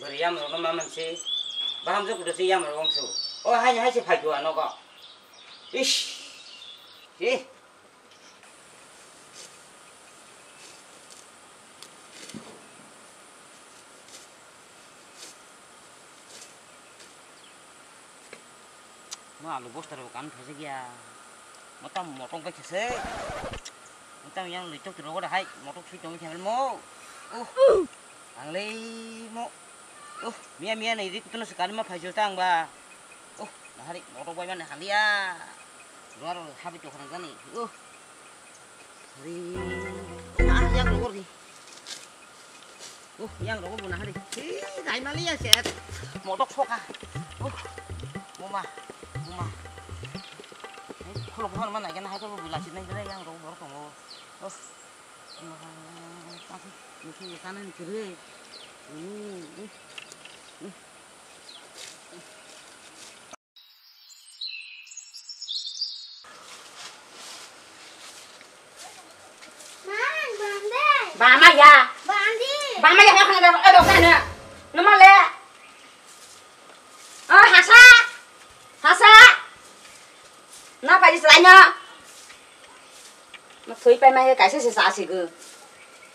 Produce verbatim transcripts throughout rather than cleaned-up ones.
Bwrwi yamrokno ma manse, bahamjwk kudu se yamrok wngsu. O haini hai se phai kua nogo. Ish. Eh. Mo alu bosta rok kan phaijak ya. Mo tam motok bai khe se. Mo tam yang lwi tok rok hai motok sui tong khe mo. Uh. Ang lei mo. Uh, miya miya nai ri kutuno se kan ma phaijo ta ang ba. Uh, nahari motok bai mani haliya. Duar habi to khana jani. Uh. Ri. Ah, yang rok ri. Uh, yang rok bo nahari. Hi, dai mali ya set. Motok soka. Uh. Muma, muma. Khulok hon mana kena hai to bu lasi nai yang rok bor tongo. Uh. Mukhe kanan kiri. Bama ya. Bama ya, eh, dok sana. Nama le? Oh, hasa. Hasa. Na pai selaina. Ma thwi pai mai kaisa se sa sigo.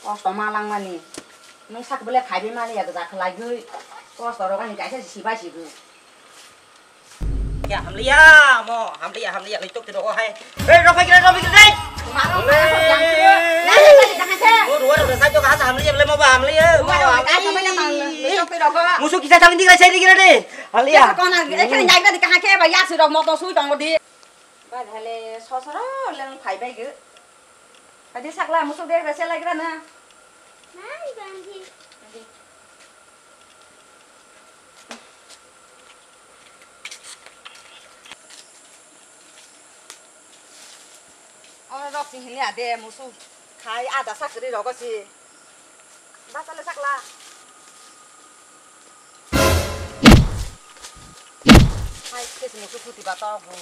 Kosto ma langmani. Nung sak bele khaibi mani ya gja khlai gwi. Kosto rok ani kaisa se sibai sigo. Ya hamliya mo, hamliya, hamliya, lei tok tiro hai. Hei, rok pai kira, rok pai kira, hei. Mo ruwa rok sai tok hasa hamliya, bele mo ba hamliya. Mo. Musu kisa thang dikira, sai dikira de. Hamliya. Kona, ekhe jai gadi kaha khe ba ya sirok moto sui tongo di. Ba hale sosoro leng phai bai ge. Adi sakla musuk dek rese lagira na. Nai bangji. Oro rok si hini ade musuk khai ada sakri rogo si. Ba sale sakla. Hai, kes musuk kuti ba to bu.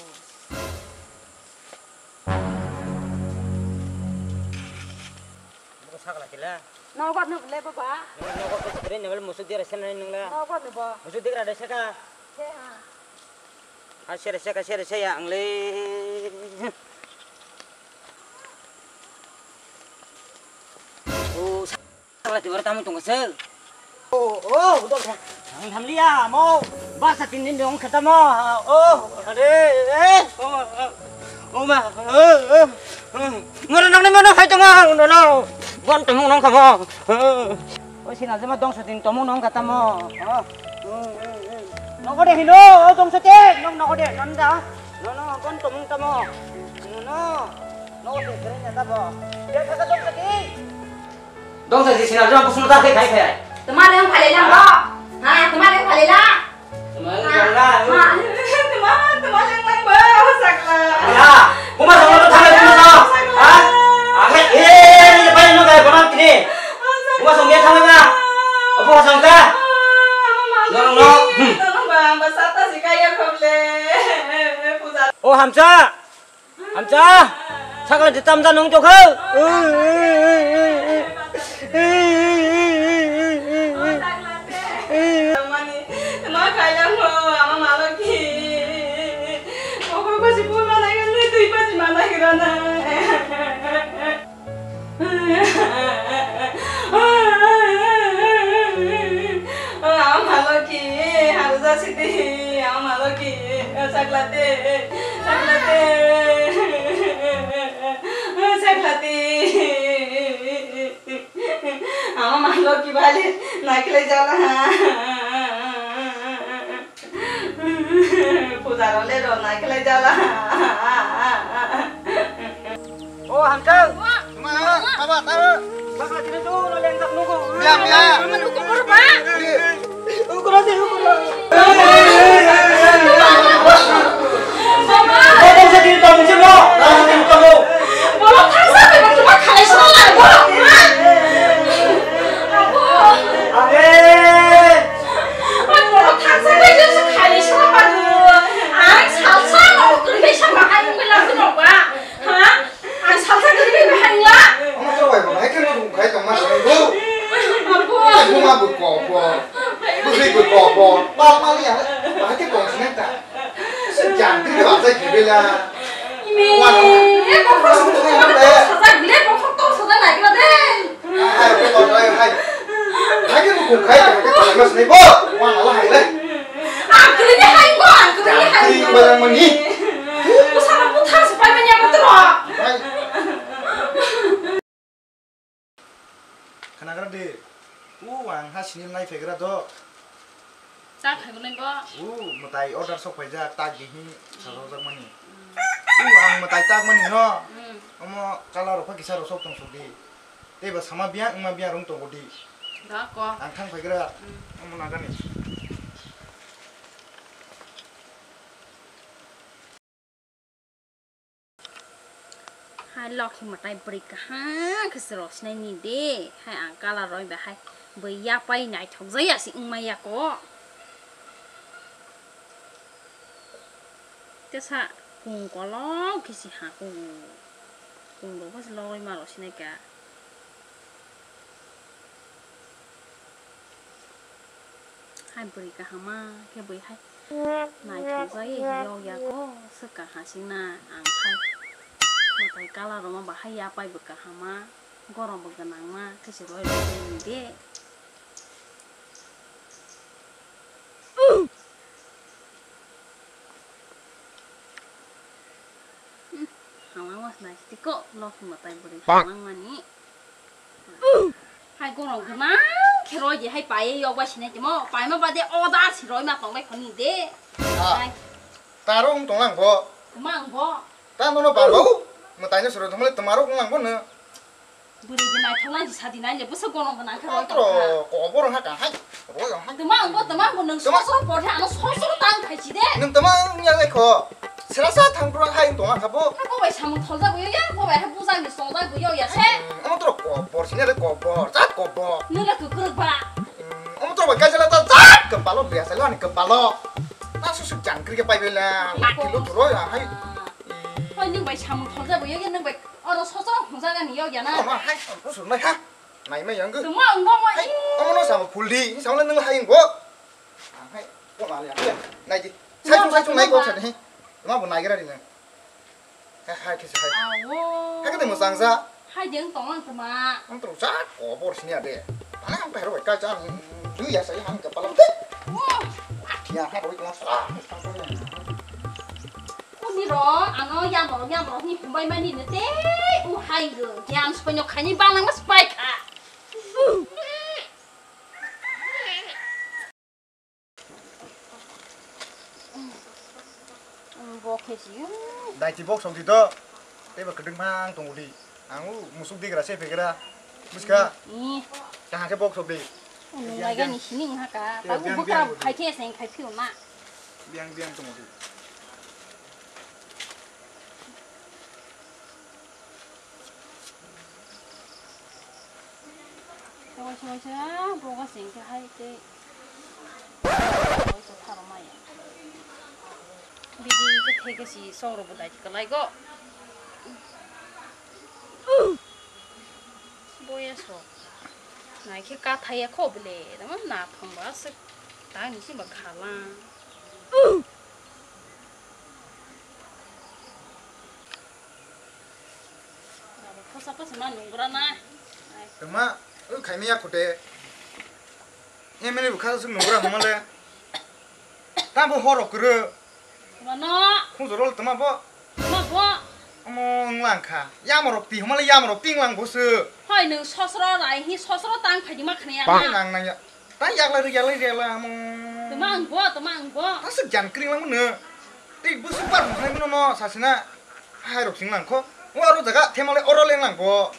Bo sakla kila. Nogo no le baba. Nogo ko sukri nang musuk dira sen nang la. Nogo no bo. Musuk dira de saka. He ha. Ha sere saka sere saya ang le. O Sakla tibor tamo tong se. O, o, dok. Ang hamliya mo. Barsa tin din dong kata mo. O, are, eh. O, o, o ma. O, o. Ngono nang ne mono hai tong ngono. Bon tong nang kamo. O sina jema dong sa tin tomo nang kata mo. O. Nokode hino, o dong sa te. Nong nokode nanda. No, no, bon tong tamo. No, no. Nokode kere nanda bo. Dia kata dong sa tin. Dong sa jisina jang kusung ta khai khai khai. Tuma leng phale lang bo. Ha, tuma leng phale la. Tuma leng lang la. Ha, tuma, tuma leng lang bo, sakla. Ya, kuma sama tu thang tu sa. Ha? Ake, eh, ni pai no kai bonam kini. Kuma song ye thang na. Apo song ka. No, no, no. Hmm. Tolong ba, ba sata si kaya khoble. Puja. O hamsa. Amcha, sakla de tamja nung tokha. Mani, ma kailang mo, ama malo ki. Oko ko si pul mana kan, tui pa si mana kira na. Ama maloki, harja sidi, ama maloki, saklate, saklate, saklate. Ama maloki bale, nakle jala. Pujaro le rona khlai jala. O hamtang. Ma, aba, aba. Bakla tini tu no lengjak nugo. Biya, biya. Mama nugo korba. Ukura de, ukura. Mama. Mama. Mama. Mama. Mama. Mama. Borok thangsa bai bo tuma khalai swngo lai borok, ha? Abo. Abe. Oi, borok thangsa bai jesa khalai swngo ba bo. Ang salsa no kwrwi bai sa bahai wngwi la phunok ba, ha? Ang salsa kwrwi bai bahai wngla. Omo to bai bo hai khe no khai tongma. Ila. Ime, bokhorok tong sajak, le bokhorok tong sajak nai kila de. Hai, hai, hai. Hai, hai, hai, hai, hai, hai, hai, hai. Ang kwrwini hai, ang kwrwini hai. Ang kwrwini barang mani. Bwsano buthar se pai manya buthar. Hai. Khanagra de, u ang ha sini nai phaikra do. Ta phaibo nai bo? U mwtai order sok phaijak, tak gihni sajak mani. U ang mwtai tak mani no. Hmm. Omo kala rok kisa rosok tong sok di. Tei ba sama biya, wngma biya rung tongo di. Da ko. Ang thang phaikra. Hmm. Omo nagani. Hai lokhi mwtai bwrwi kaham khe se rw sinai ni de. Hai ang colour rw bai hai bwi yapai naithok jaya se wngma ya ko. Tesa kung kolok khe se ha kung. Kung rw khe se logwi ma rw sinai ka. Hai bwrwi kahama khe bwihai naithok jagwi yokya ko swk kaham singna ang khai. Mwtai colour rwma bahai ya pai bw kahama, gorom bw gwnangma khe se roi rwdi de. Hamang mas nai tiko lokhi mwtai bwrwi hamang mani. Hai gorok gwnang khe roi di hai paiye yok bai sinai timo paima bade order si roi ma tong bai khoni de. Ah. Hai. Taro wng tong lang bo. Mang bo. Ta nono ba bo. Mwtai no soro thumle tomaro wng lang bo no. Bwrwi de naithok lai di sadi nai le bwsa gorok gwnang khe roi tong kha. Tro kobor ha ka hai. Roi ha. Tama ang bo tama ang bo nang so so por he ano so so tang khai chi de. Nang tama ang ya lai kho. Sera sa thang pro hai tong ang kha bo. Ha bo bai samung thol ja bo ya, bo bai ha bujang ni song ja bo ya se. Omo tro kobor sini ada kobor, jat kobor. Nula kukuruk ba. Omo tro bai kaisala ta jat kepalo biasa lo ani kepalo. Ta susu jangkri ke pai bela. Laki lo tro ya hai. Hoi nung bai samung thol ja bo ya, nung bai oro so so hung ja ga ni ya ya na. Omo hai susu nai ha. Nai mai yang. Tuma ang bo mo. Hai, omo no samung phul di, samung nung hai bo. Hai, ko ma ya. Nai di. Sai chung sai chung nai ko sa ni. Ma bo nai gra di na. Hai, hai, kisa hai. Awo. Hai, kete mo sang sa. Hai, deng tong ang tuma. Ang terus sa, ko bor sini ade. Mana ang pero ka chan. Du ya sai hang ke palam te. Wah. Ya, ha, roi kelas. Uni ro, ano ya mo, ya mo ni humbai mani ne te. U hai go, jam sponyo khani balang mas pai kha. Bo khe si. Dai ti bok sok di to. Tei ba kwdwng mang tong uli. Ang u musuk digra se phegra. Buska. Ih. Kaham khe bok sok di. Nung laga ni sini ngha ka. Tabu bukra khai khe seng khai phiu ma. Biang biang tong uli. Waisa waisa boga sing khe hai tei waisa tharo maya. Bidi khe thai khe si song rok bo dai kwlai go. Boya so nai khe ka thai ya kho bele tamo na thong ba se ta ni si ba khala. Kosa kosa ma nungra na. Tama, o khaimaya khute. Emini bukha sung nungra hamale. Tamo horo kuru. Mano. Khung jorol tama bo. Ma bo. Omo wnglang kha. Yamaro pi hamale yamaro pinglang bosu. Hoi nung sosro rai hi sosro tang phaidi ma khne ya. Nang nang ya. Ta yaklai ri yaklai ri yaklai amo. Tama ang bo, tama ang bo. Ta sik jan kring lang mano. Tei busu par mung hai mano no sasina. Hai rok sing lang kho. Wa ro jaga themale oro leng lang kho.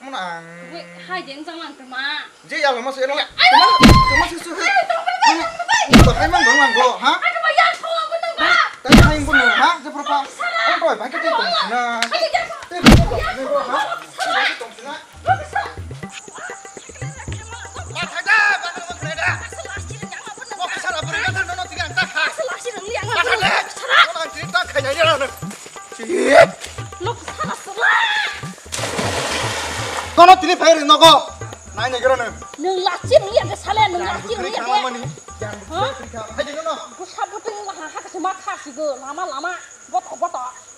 Mano ang. Wei, hai jeng jang lang tama. Je yalo mas ero le. Ayo. Tama su su. Ayo, tong bai, tong bai, tong bai. Ni ba hai mang bang lang kho, ha? Ayo, ba yang thong lang ko tong ba. Ta hai bo no, ha? Je pro pa. Sara. Oi, bai ka te tong sina. Ayo, yang. Te bo ko ne ro, ha? Te bo ko tong sina. Kono tini phai ri nogo. Nai nai gara nang. Nung lachi rung ya de sale nung lachi rung ya de. Mani. Yang. Ha? Hai de no. Busa buting ha ha ka suma kha sigo lama lama. Boto, boto.